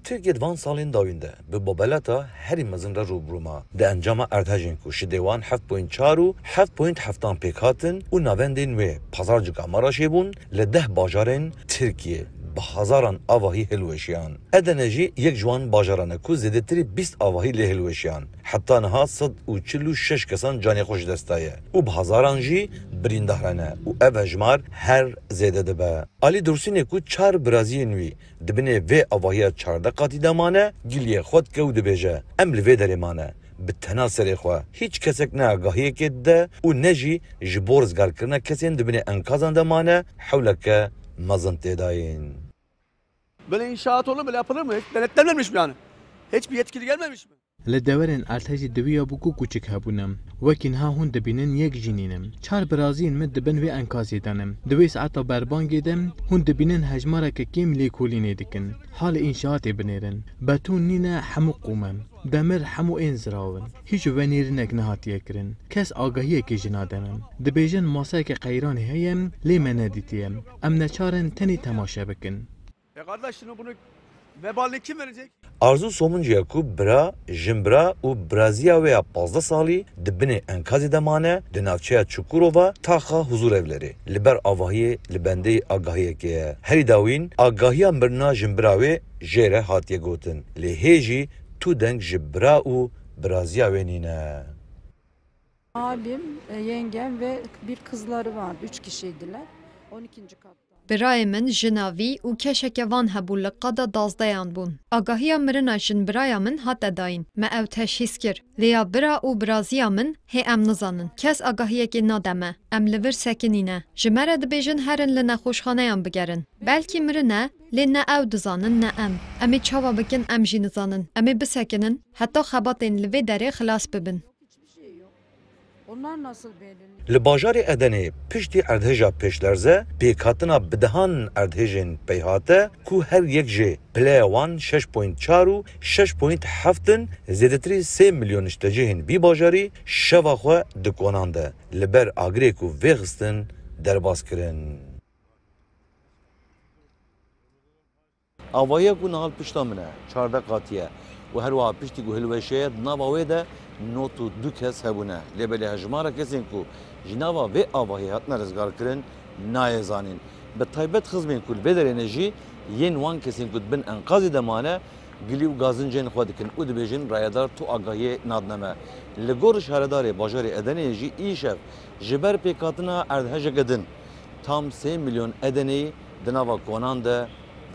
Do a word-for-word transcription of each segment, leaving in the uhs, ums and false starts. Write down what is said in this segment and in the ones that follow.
Tirkiye di van salên dawîn de bi bobelata herî mezin re rû bi rû ma. Di encama erdhejên ku şidê wan heft point çar û heft point heftan pêk hatin û navendên wê pazarcika Maraşê bûn, li deh bajarên Tirkiyê bi hezaran avahî hilweşiyan. Edene jî yek ji wan bajaran e ku zêdetirî bîst avahî lê hilweşiyan. Heta niha sed û çil û şeş kesan canê xwe ji dest daye û bi hezaran jî birîndar hene û ev hejmar her zêde dibe. Alî Dursînê ku çar biraziyên wî di binê vê avahiya çardeh qatî de mane, giliyê xwe dike û dibêje, Em li vê derê mane. Bi tena serê xwe. Hîç kesek ne agahiyekê dide û ne jî ji bo rizgarkirina kesên di binê enkazan de mane, hewleke mezin tê dayîn. Böyle inşaat olur mu? Yapılır mı? Hiç denetlenmemiş mi yani? Hiçbir yetkili gelmemiş mi? Li deverên erdhejî di wî ya bû ku kûçik hebûne. Wekî niha hûn dibînin yek jî nîne. Çar biraziyên min di bin wê enkazê de ne. Di wê saeta berbangê de hûn dibînin hejmareke kêm lêkolînê dikin. Halê înşaatê binêrin. Betûn nîne, hemû qûm e. Demir hemû ên ziraw in. Hîç venêrînek nehatiye kirin. Kes agahiyekê jî nademe. Dibêjin maseyeke qeyranê heye, lê me nedîtiye. Em neçar in tenê temaşe bikin. E kardeş, şimdi bunu vebalini kim verecek? Arzu Somuncu ya ku bira, jinbira û biraziya wê ya pazdeh salî di binê enkazê de mane, di navçeya Çukurova, taxa Huzur Evleri, li ber avahiyê li bendê agahiyekê ye. Herî dawîn, agahiya mirina jinbira wê jê re hatiye gotin. Lê hê jî tu deng ji bira û biraziya wê nîne. Abim, e, yengem ve bir kızları vardı. Üç kişiydiler. On ikinci katta. Birayê min, jina vî û keşeke van hebû, li qada dazdeyan bûn. Agahiya mirina jinbiraya min hate dayîn. Me ew teşhîs kir. Lê ya bira û biraziya min hê em nizanin. Kes agahiyekê nade me. Em li vir sekinîne. Ji me re dibêjin herin li nexweşxaneyan bigerin. Belkî mirine, lê ne ew dizanin ne em. Em ê çawa bikin em jî nizanin. Em ê bisekinin heta xebatên li vê derê xilas bibin. Hiçbir şey yok. Onlar nasıl belirli? Li bajarê Edenê piştî erdheja pêşlerze pêkhatina bi dehan erdhêjên pey hate ku her yek jê pileya wan şeş point çar û şeş point heft in, zêdetirî sê milyon niştecihên vî bajarî şeva xwe di konan de li ber agirê ku vêxistin derbas kirin. Avahiya ku niha li pişta min e, çardeh qatî ye û her wiha piştî ku hilweşeye, di nava wê de nod û du kes hebûne. Lê belê hejmara kesên ku ji nava vê avahiyê hatine rizgarkirin nayê zanîn. Bi taybet xizmên ku li vê derê ne jî yên wan kesên ku di bin enkazê de mane, gilî û gazincên xwe dikin û dibêjin, rayedar tu agahiyê nadine me. Li gor şaredarê bajarê Edeneyê jî îşev ji ber pêkhatina erdhejeke din, tam sê milyon Edeneyî di nava konan de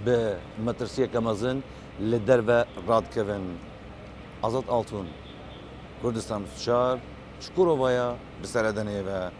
bi metirsiyeke mezin li derve radikevin. Azad Altun, Kurdistan bîst û çar, Çukurovaya bi ser Edeneyê ve.